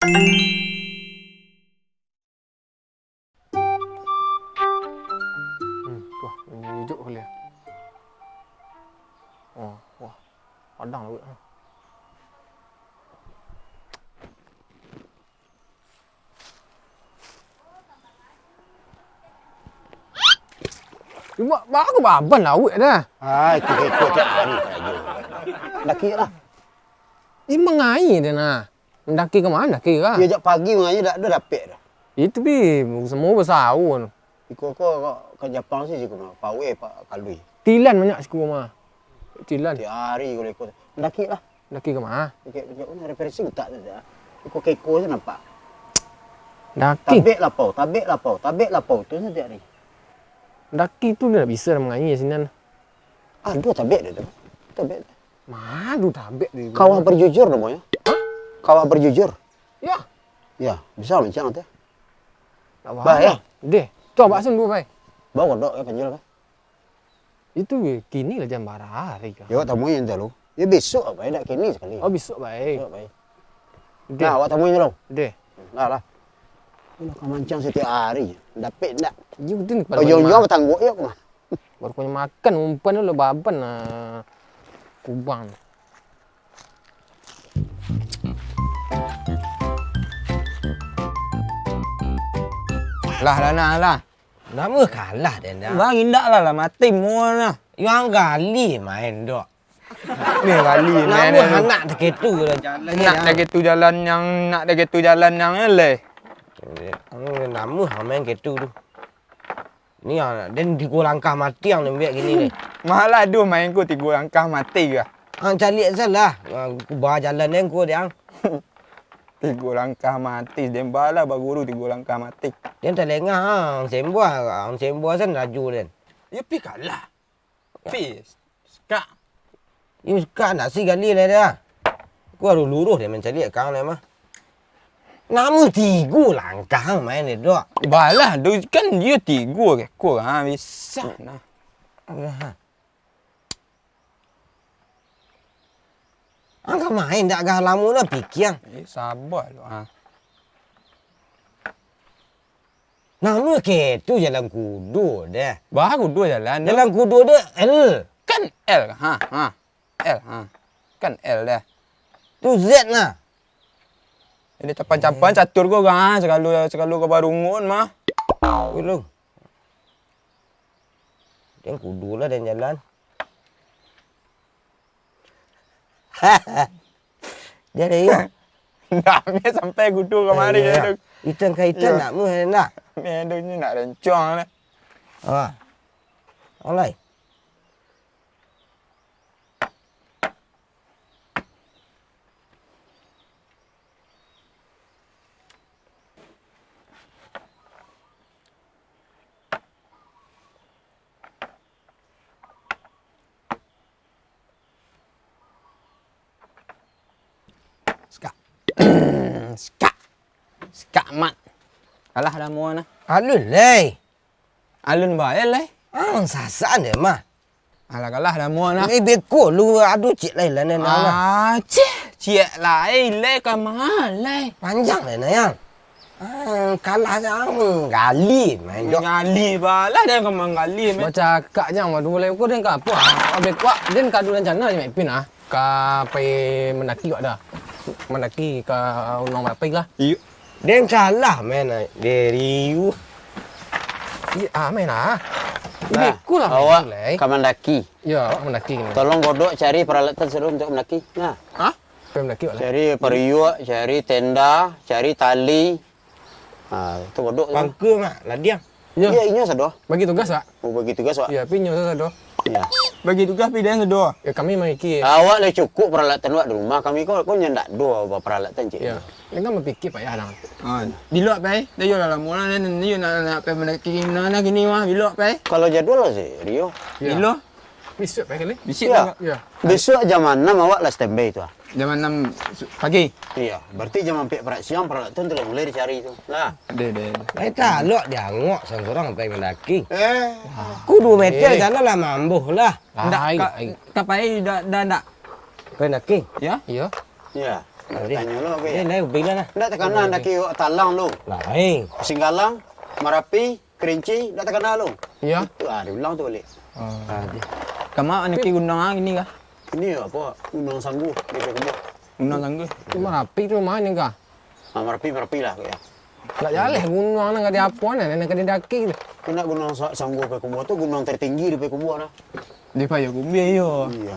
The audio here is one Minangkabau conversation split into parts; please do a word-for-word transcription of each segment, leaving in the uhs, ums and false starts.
Hmm, tuh, bunyi jujuk kali ya. Oh, wah, padang lah. Ba-, baru baban lah awak dah. Ah, itu keko tiap hari sajo. Dakek lah. Ih, mangai dia nah. Mandaki ka ma, mandaki ka? Iyo, jak pagi mangai dak ado dapek dah. Itu bi, samo basau. Iko ko ka, ka Japang si siko mah, pawai pa kalui. Tilan banyak siko mah. Tilan. Tiap hari ko leko. Mandaki lah. Mandaki ka ma? Dakek, dakek, oh, refreshing tak tu dah. Iko keko se nampak. Daki. Tabek lapau, tabek lapau, tabek lapau tu se tiap hari. Daki tu dah bisa mangai sinan. Ado tabek dah tu. Tabek. Ma ado tabek di Kawah Berjujur namonyo. Hah? Kawah Berjujur. Ya. Ya, bisa mancang tu. Bah, ya. Deh, tu abak sen dulu, bai. Bawa kodok ya, panjul, bai. Itu kini lah jam bara hari ka? Ya, awak tamui yang tu lu. Ya, besok, bai, dak kini sakali. Oh, besok, bai. Besok, bai. Deh. Nah, awak tamui dulu. Deh. Lah, lah. Ini ka mancang setiap hari. Dapek ndak? Ujung-ujung batanggok ya, mah. Baru kau makan umpan tu lah baban lah kubang. Lah, lah, nah, lah. Namo kalah den dah? Bang, indak lah, lah mati mua nah. Yang gali main dok. Ni gali main. Namo anak taketu lah jalan. Nak taketu jalan yang, nak taketu jalan yang eleh. Namo main ketu tu. Ni, ah, den tigo langkah mati ang lembek gini ni. Malah aduh main ko tigo langkah mati ka. Ang caliak salah. Ah, ku ba jalan den ko dek ang. Tigo langkah mati, den balah baguru tigo langkah mati. Den talengah ang sembuah, ang sembuah san laju den. Yo pi kalah. Pi, sekak. Iyo sekak ndak si gali lai dah. Ku harus luruh den mancaliak kang lai mah. Namo tigo langkah main dek dok. Balah tu kan dio tigo ekor ha, bisa nah. Alah. Ang ka main dak gah lamo nah pikia. Eh, saba lu ha. Namo ketu jalan kudo deh. Bah kudo jalan tu. Jalan kudo deh L. Kan L ha, ha. L ha. Kan L deh. Tu Z nah. Jadi capan-capan catur ko ha, sagalo sagalo ka barungun mah. Kudo. Den kudo lah den jalan. Dia ada iyo. Ndak, meh sampai kudo kamari. Iyo. Itan ka itan ndak meh ndak. Meh tu ni nak rencong lah. Ah. Alai. Sekak. Sekak. Sekak mat. Kalah dah mua nah. Alun lai. Alun bae lai. Ah, sasan deh mah. Alah kalah dah mua nah. Ni beko lu aduh cik lai lah nah. Ah, cik, cik lai lai ka ma lai. Panjang lai nah yang. Ah, kalah dah manggali main dok. Manggali balah dah ka manggali main. Bacakak jang mah dulu lai ko den ka apo? Ah, beko den ka ado rencana je main pin ah. Ka pai mandaki wak dah. Mandaki ka Gunung Marapi lah. Iyo. Den kalah main ai, deriu. Iya, ah, main lah. Nah, beko lah main awak lai. Ka mandaki. Yo, awak mandaki ni. Tolong Godok cari paralatan sado untuak mandaki. Nah. Hah? Pai mandaki wak lah. Cari pariuak, cari tenda, cari tali. Ha, tu Godok tu. Pangka mak, ladiang. Iyo. Iyo, inyo sado. Bagi tugas, Pak. Oh, bagi tugas, Pak. Iyo, pi inyo sado. Iyo. Bagi tugas pi den sado. Yo, kami mamikir. Awak lah cukuik paralatan awak di rumah. Kami ko, ko nyo ndak ado paralatan cik. Iyo. Ini kan mamikir payah dah. Ha, bilo pai? Dah yo lah lamo lah, den, yo nak, nak pai mandaki nah, nah, kini mah, bilo pai? Kalau jadual lah si Rio. Iyo. Bilo? Bisuak pai kali? Bisuak. Iyo. Iyo. Bisuak jam anam awak lah standby tu ah. Jam anam su-, pagi? Iyo, berarti jam ampek parak siang, paralatan tu lah mulai dicari tu. Lah. Deh, deh, deh. Ai, talok diangok surang-surang pai mandaki. Eh. Kudu meter jalan lah mambuh lah. Ndak, ai, ka, ai. Ka pai dak, dak, dak. Pai mandaki? Yo? Iyo. Iyo. Tanyo lo, oke. Lain, lain, bilang lah. Ndak takana, ndak kiro talang lo. Lain. Singgalang, Marapi, Kerinci, ndak takana lo. Iyo. Itu, ah, diulang tu baliak. Ah. Kama nak ki gunung ah, ini kah? Ini apo? Gunung Sanggu, di Payakumbuah. Gunung Sanggu. Itu Marapi tu mah ni kah? Ah, Marapi, Marapi lah, ya. Ndak jaleh gunung nan ka diapo, nan ka didaki tu. Kena Gunung Sa-, Sanggu Payakumbuah tu gunung tertinggi di Payakumbuah lah. Di Payakumbuah, iyo. Iyo.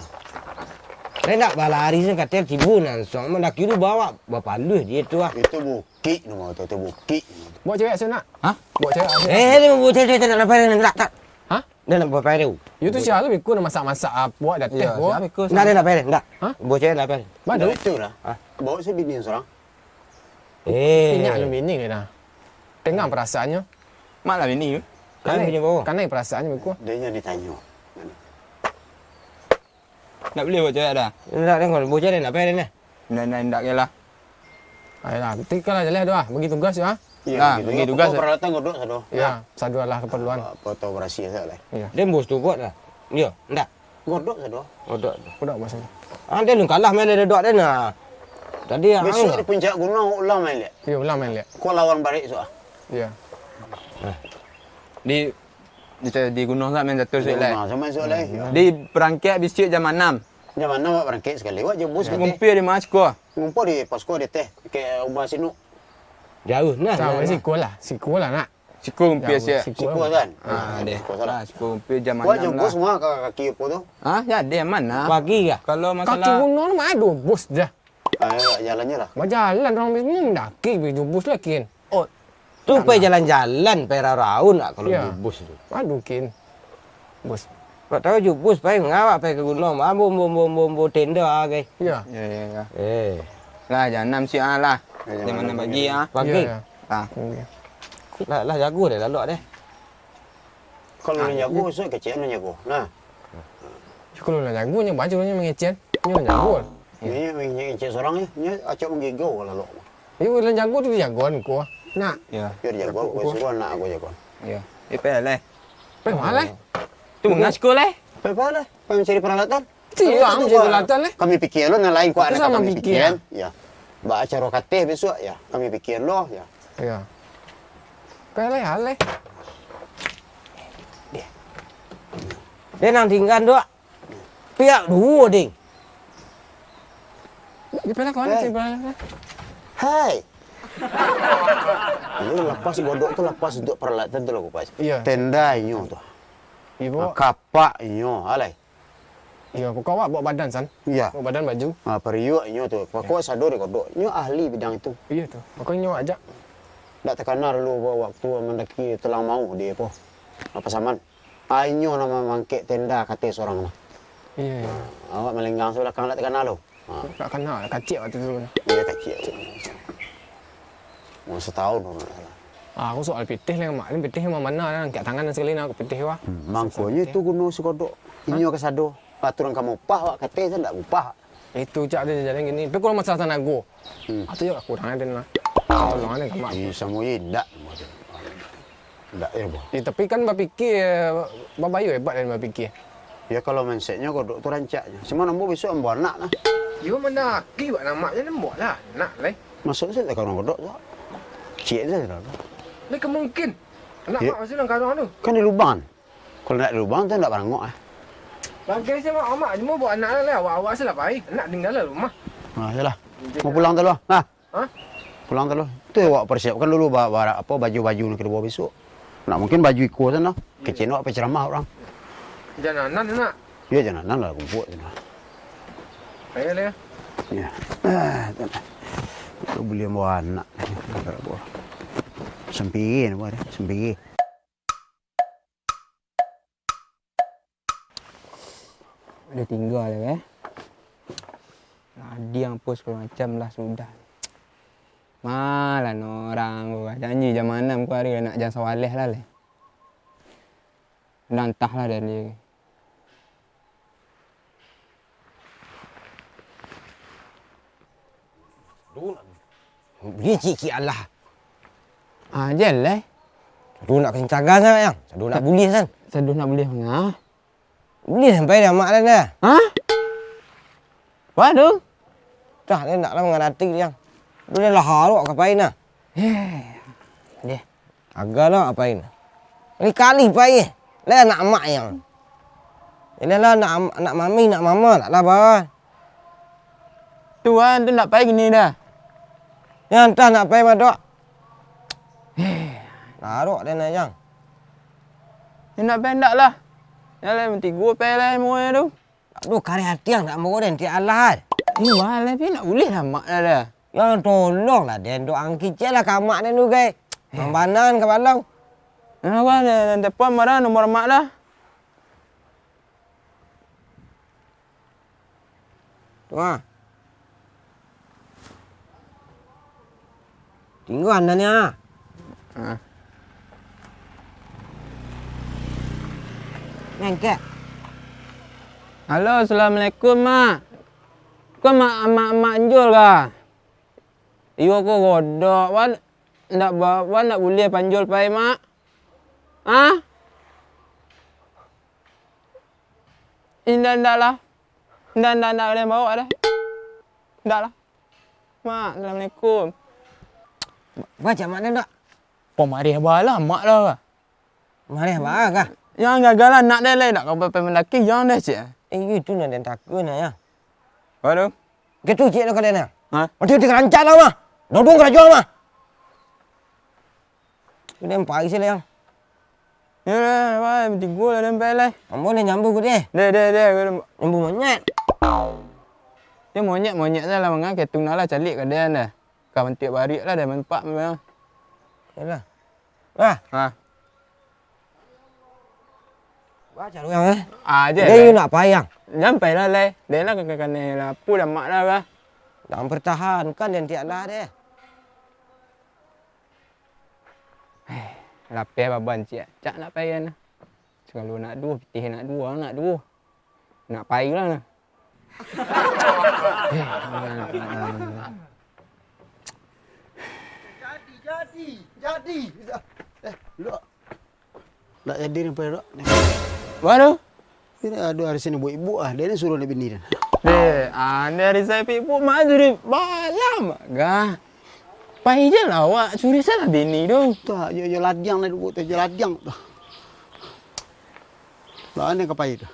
Lai ndak balari se kato tibo nan suang mandaki tu bawa bapaluh dia tu ah. Itu bukik namo tu, itu bukik. Bawa cewek se nak? Hah? Bawa cewek se. Eh, ni bawa cewek, cewek, tak nak lapar, tak, tak. Hah? Dah nak lapar tu. Yo tu sia lo biko nak masak-masak apo dah teh ko. Ndak ada lapar, ndak. Hah? Bawa cewek lapar. Madu. Itulah. Hah? Bawa se bini surang. Eh. Inyak lo bini ke dah. Tengah perasaannyo. Mak lah bini tu. Kanai, kanai perasaannyo biko. Dia nyo ditanyo. Ndak buliah bawa cewek dah. Ndak, ndak, bawa cewek ndak payah dah. Ndak, ndak, ndak lah. Ayolah, tika lah jaleh tu ah, bagi tugas yo ah. Iyo, nah, bagi tugas. Pokok peralatan godok sado. Yo, sado lah keperluan. Foto operasi sajo lah. Iyo. Dia bos tu buat lah. Iyo, ndak. Godok sado. Godok. Godok bos. Ah, dia nun kalah main dia dodok dia nah. Tadi besok di puncak gunung ulang main liak. Iyo, ulang main liak. Kau lawan barek suah. Iyo. Di Di, di gunung sa main catur suik lai. Gunung sa main suik lai, yo. Di perangkek bisuak jam anam. Jam anam awak perangkek sakali, awak jo bus. Ngumpul di ma siko? Ngumpul di posko di teh, ke Umba Sinuk. Jauah nah. Jauah siko lah, siko lah nak. Siko ngumpul siap. Siko kan? Ah, deh. Siko salah. Ah, siko ngumpul jam anam lah. Awak jo bus ma ka kaki apo tu? Ah, jadi aman lah. Pagi kah? Kalau masalah kaki gunung tu ma ado bus dah. Ah, jalannyo lah. Bajalan urang bus mendaki, jo bus lah kin. Oh, tu pai jalan-jalan, pai raun-raun nak kalau jo bus tu. Aduh, kin. Bus. Kok tahu jo bus pai ngawak pai ka gunung, ambo, ambo, ambo, ambo, ambo tenda agai. Iyo. Iyo, iyo, iyo. Eh. Lah, jam anam siang lah. Jam anam pagi ah. Pagi. Iyo, iyo. Ah. Lah, lah jago deh lalok deh. Kalau nan jago, esok kecek nan jago. Nah. Kalau nan jago, nyo baco nyo mangecek. Nyo nan jago. Nyo mangecek surang nyo, nyo acok manggigau kalau lo. Iyo, nan jago tu dijagoan ko. Nak. Yo dijago ko, suruah anak ko jago. Iyo. Ipe lai. Pe ma lai? Tu mangas ko lai. Pe pa lai? Pe mancari peralatan. Iyo, ang mancari peralatan lai. Kami pikia lo nan lain ko, ado kami pikia. Yo. Ba acara kateh besok yo, kami pikia lo yo. Iyo. Peleh aleh. Dia nang tingga tu, piak duo, ding. Di peleh kawan. Hai. Ini lapas godok tu lapas untuk peralatan tu lah, Kupas. Iyo. Tenda inyo tu. Ibo. Kapak inyo, alai. Iyo, pokok awak bawa badan, San. Iyo. Bawa badan baju. Ah, pariuak inyo tu. Pokok sado dikodok. Inyo ahli bidang itu. Iyo tu. Mako inyo ajak. Ndak takana dulu waktu mandaki tulang mau di apo? Pasaman. Ah, inyo nan mangkek tenda kateh surang mah. Iyo, iyo. Awak malenggang sabalakang ndak takana lo. Ha. Ndak takana, kaciak waktu tu. Iyo, kaciak. Umur satahun baru ndak salah. Ah, aku soal pitih lah, Mak. Pitih mah ma nan, angkek tangan sakali nah, aku pitih wah. Hmm, mangkonyo itu guno sikodok. Inyo kasado. Aturan ka maupah, wak kateh tu ndak maupah. Itu cak dia jalan gini. Tapi kalau masalah tanago, hmm, atau yo kurang ada lah. Tolong ada ka Mak. Ih, samo indak. Ndak, yo, boh. Eh, tapi kan bapikir, babayo hebat dari bapikir. Yo, kalau mindsetnyo kodok tu rancaknyo. Cuma ambo besok ambo anak lah. Yo, mandaki buat anak je, ambo lah anak lai. Masuk sajo ka urang kodok tu. Ciek sajo lah. Lai ka mungkin. Anak mak masuk dalam karung tu. Kan di lubang. Kalau ndak di lubang tu ndak barangok ah. Bagai sajo mak, mak cuma buat anak lai, awak-awak sajo lah pai. Anak tinggal lah rumah. Ah, sajolah. Mau pulang tu lah. Nah. Hah? Pulang tu lo. Tu awak persiapkan dulu ba-, ba-, apo, baju-baju nan ka dibawa besok. Ndak mungkin baju iko sajo. Kecek awak penceramah urang. Jan anan, nak. Yo, jan anan lah, kumpuak sajo. Ayo, Leo. Yo. Ah, tu lah. Tu buliah bawa anak. Sempiri namo dia? Sempiri. Udah tingga lah, eh. Ladiang pun segala macam lah sudah. Malah no orang ko, janji jam anam ko hari nak jan sawaleh lah leh. Udah antah lah dari. Buli cik-cik alah. Ah, jan lah. Sadu nak kencang gas, Yang. Sadu nak bulih, San. Sadu nak bulih manga. Bulih sampai dah, Mak, dah, dah. Hah? Apa tu? Dah, den ndak lah mangarati, Yang. Duh, den lah harok ka pai nah. Heh. Deh. Agak lah ka pai nah. Kali-kali pai, eh. Lah anak amak, Yang. Iyolah, anak am-, anak mami, anak mama, tak lah, bah. Tu, ah, tu ndak pai kini dah. Yang antah ndak pai, Madok. Heh. Harok den nah, Yang. Ndak pai, ndak lah. Yang lain tigo pai lah, moe tu. Aduh, kareh ati ang nak mangko den, tiak alah. Ih, wah, lah, pi nak ulih lah mak dah, dah. Yang tolonglah den, dok ang kicek lah ka mak den tu, gai. Mambanan ka balau. Nah, wah, den, den telepon marah nomor mak dah. Tu ah. Tinggal anda ni ah. Ah. Ngengkek. Halo, assalamualaikum, Mak. Ko Mak, Mak, Mak Anjul kah? Iyo ko godok, wan ndak ba-, wan ndak buliah panjul pai, Mak? Ah? Indak, indak lah. Indak, indak, indak, indak bawa dah. Indak lah. Mak, assalamualaikum. Baca mak dah ndak? Pamarih bala mak dah. Marih baa kah? Yang gagal anak deh lai, nak ka pai mandaki, yang deh, cik. Eh, itu nan den takut nak, ya. Waduh. Gitu, cik, nak ka den, ya. Ha? Mati, mati karancak lah, mah. Dodong karajo, mah. Udah empat isi lah, yang. Ya, lah, wah, tigo lah, den pai lai. Ambo ni nyambu ku deh. Deh, deh, deh. Nyambu monyet. Dia monyet, monyet lah, lah, mangan, ketung lah, calik ka den dah. Ka mantiak barik lah, dah manpak memang. Yalah. Wah. Ha. Wah, caru yang, eh. Ah, je. Dia lah. Yu nak pai, yang. Jan pai lah, lai. Dia lah, ka-, ka-, kanai lah. Apo dah mak dah, bah. Jangan pertahankan, dan tiak lah, deh. Eh, lapeh baban, cik. Cak nak pai, kan. Segalo nak duo, pitih nak duo, nak duo. Nak pai lah, nah. Jadi, jadi, jadi. Eh, duduk. Ndak jadi ni, Pak, duduk. Baru? Ini ado arisan ibu-ibu ah, dia ni suruah ni bini dia. Deh, ande arisan ibu-ibu, mak suri balam, gah. Pai je lah awak, suri salah bini tu. Tak, yo, yo ladiang lah duduk tu, yo ladiang tu. Lah, ande ka pai tu.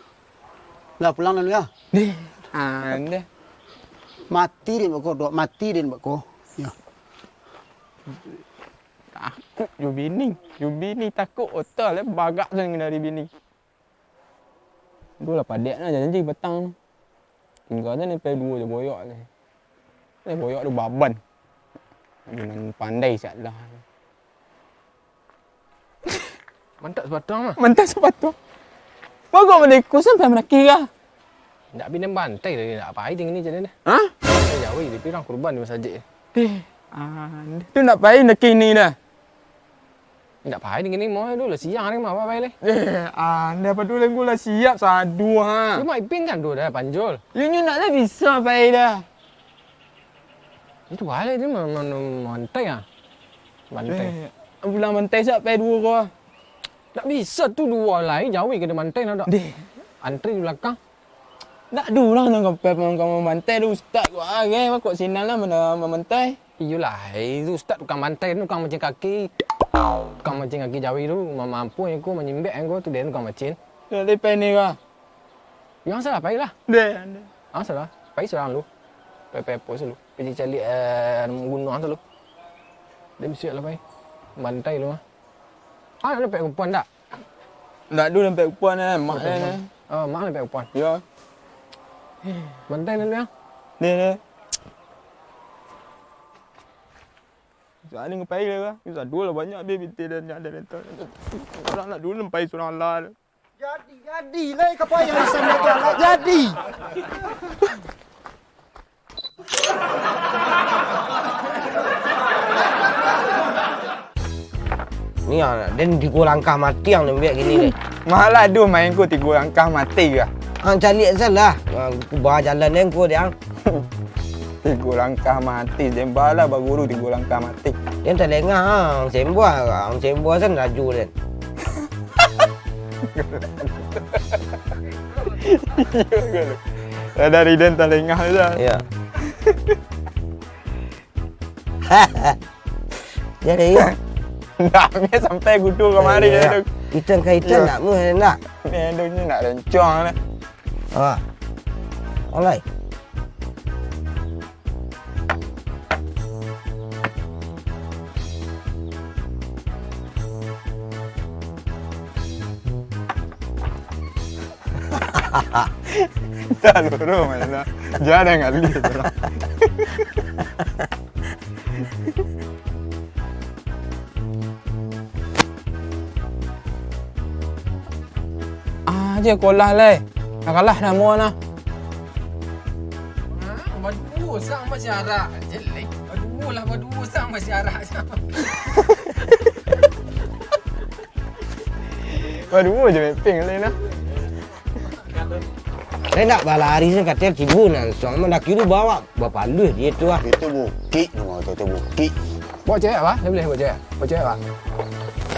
Lah, pulang dulu, ya. Deh, ande. Mati den beko, dok mati den beko. Ya. Takut jo bini, jo bini takut otak le bagak sen dari bini. Duo lah padek nah janji patang. Tingga sen sampai duo jo boyok le. Eh, boyok tu baban. Gimana pandai siap lah. Mantap sapatuang mah. Mantap sapatuang. Bagus mah dek ko sampai mandaki kah? Ndak bina bantai tadi, ndak pai tinggi ni jadi dah. Hah? Bantai Jawi, tapi urang kurban di masajik. Eh, ah, tu ndak pai mandaki ni dah. Ndak pai tinggi ni, mau dulu siang ni mah pai leh. Eh, ah, ndak apa dulu, lah siap sadu ha. Cuma Ipin kan tu dah panjul. Yo nyo ndak lah bisa pai dah. Itu balik tu ma-, ma-, mantai ah. Mantai. Eh, pulang mantai siap pai duo ko. Tak bisa tu duo lai jauh ke mantai nak. Deh. Antri di belakang. Nak duo lah nak ka pai mantai tu ustaz ko ah, kok sinan lah mana mamantai. Iyolah, itu ustaz tukang mantai, tukang mancing kaki. Tukang mancing kaki jauh tu, ma-, mampu ko manyimbek ko tu dia tukang mancing. Jadi pai ni kah? Yang salah, pai lah. Deh, deh. Ah, salah. Pai surang lu. Pai, pai apo selalu. Pai caliak, eh, gunuang selalu. Dia bisuak lah, pai. Bantai lu, ah. Ah, nak dapek kupuan tak? Ndak ado dapek kupuan, eh. Mak, eh. Oh, mak dapek kupuan. Ya. Bantai lu, ya. Deh, deh. Bisa ni ngapai lah, bisa dua lah banyak, be, binti dan nyak dan itu. Orang nak dulu pai surang lah. Jadi, jadi, lai ka pai arisan dia tu, lai jadi. Ni ah, den tigo langkah mati ang den buek kini ni. Malah duo main ko tigo langkah mati kah? Ang caliak salah. Ang kuba jalan den ko, deh, ang. Tigo langkah mati, den bala baguru tigo langkah mati. Den talengah, ang sembua, ang sembua san laju den. Iyo, dari den talengah tu dah. Iyo. Jadi, iyo. Ndak, sampai kutu kamari. Iyo. Itu. Itan ka itan, ndak muah, ndak? Ni, ado ni nak rencong lah. Ah. Alai. Dah lurus main lah. Jarang kali tu lah. Ah, je kolah lai. Nak kalah namo nah. Ah, baduo sang masih arak. Jelek. Baduo lah, baduo sang masih arak. Baduo je mapping lai nah. Lai nak balari se kato tibo nan suang mandaki tu bawak. Bapaluh dia tu ah. Itu bukik nama tu, tu bukik. Bawa cewek apa? Dia boleh bawa cewek? Bawa cewek apa?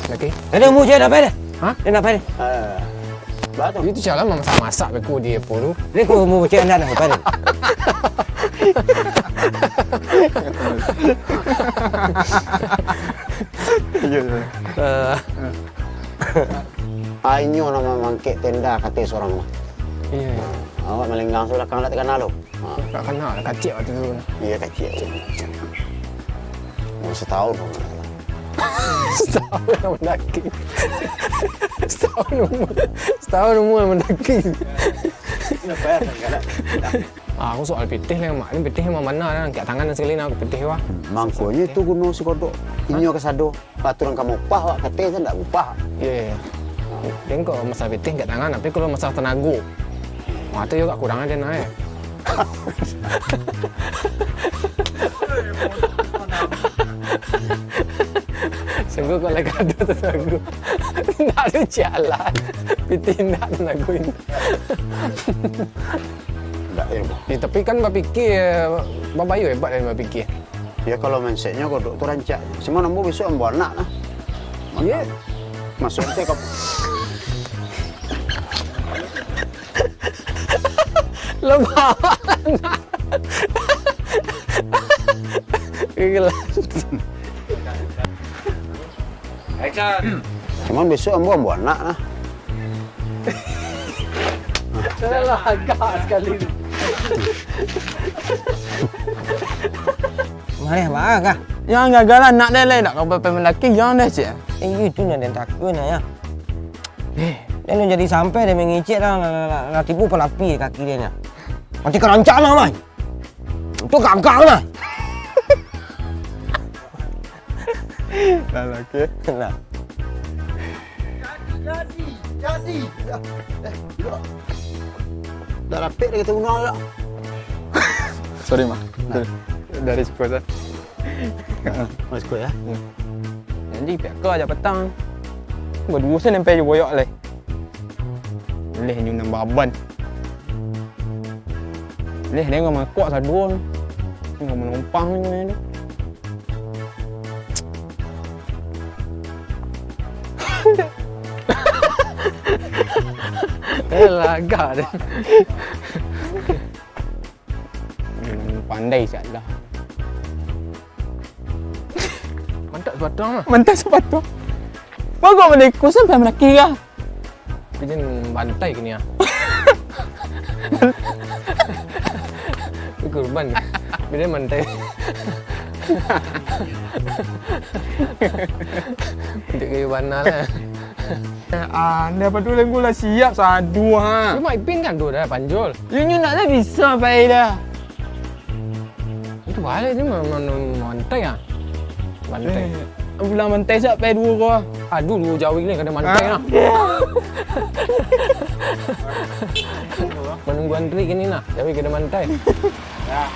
Laki? Ada mau cewek nak apa dia? Hah? Dia nak apa dia? Ah, bawa tu. Itu sialan mamasak-masak beko dia pun tu. Ni kau mau cewek nak apa dia? Iya, iya. Eh. Ah, inyo nan mamangkek tenda kato surang mah. Iya, iya. Awak malenggang se balakang dak takana lo. Ha. Tak kenal lah, kacik waktu tu. Iya, kacik. Oh, setahun kalau nggak salah. Setahun lah mandaki. Setahun umur. Setahun umur mandaki. Kenapa ya, tak galak? Ah, aku soal pitih lah, Mak. Ni pitih memang bana lah. Angkat tangan sekali nah, aku pitih, wah. Mangkonyo tu guno si kodok. Hah? Inyo kasado. Aturan ka maupah, awak kato se ndak maupah. Iyo, iyo, iyo. Den kok masalah pitih angkat tangan, tapi kalau masalah tanago, wah, tu juo agak kurang ado nah, eh. Sungguah kalau ka ado tanago, ndak ado jalan. Pitih ndak, tanago indak. Ndak, eh, bah. Eh, tapi kan bapikir, Babayu hebat dari bapikir. Ya, kalau mindsetnyo kodok tu rancak. Cuma ambo besok ambo anak nah. Iya. Masuk tu ka... Lo bawa anak. Gila. Action. Cuman besok ambo, ambo anak nah. Salah agak sekali. Marah baa kah? Yang gagal anak deh, leh, nak kau papai mandaki, yang deh, cik. Eh, itu nan den takut nah, ya. Eh, den jadi sampai den mangecek dah, lah, lah, lah, lah tibo palapi kaki den, ya. Mati karancak nah, Mai. Itu gagal nah. Nah, oke. Nah. Jadi, jadi, jadi. Ya, eh, duduk. Dah rapik dah kita guna dah. Sorry, Mak. Nah. Dari, dari siko, Sir. Mas Koi, ya? Ya. Janji pihak kau aja patang. Baduo sen sampai jo boyok lai. Leh nyo nan baban. Leh, leh ngan mangkok saduo. Ngan manumpang nyo tu. Eh, lagak deh. Hmm, pandai siap lah. Mantap sapatuang lah. Mantap sapatuang. Bagus benda ikut sampai mandaki kah? Kau jangan bantai kini ah. Kau kurban. Bila mantai. Untuk kayu bana lah. Eh, ah, dah padu lenggu lah siap sadu ha. Cuma Ipin kan tu dah panjul. Inyo nak dah bisa pai dah. Itu balik ni ma-, ma-, ma-, mantai ah. Mantai. Eh, pulang mantai siap pai duo ko. Aduh, duo jawi ni kada mantai ah. Menunggu antri kini nah, jawi kada mantai. Ya.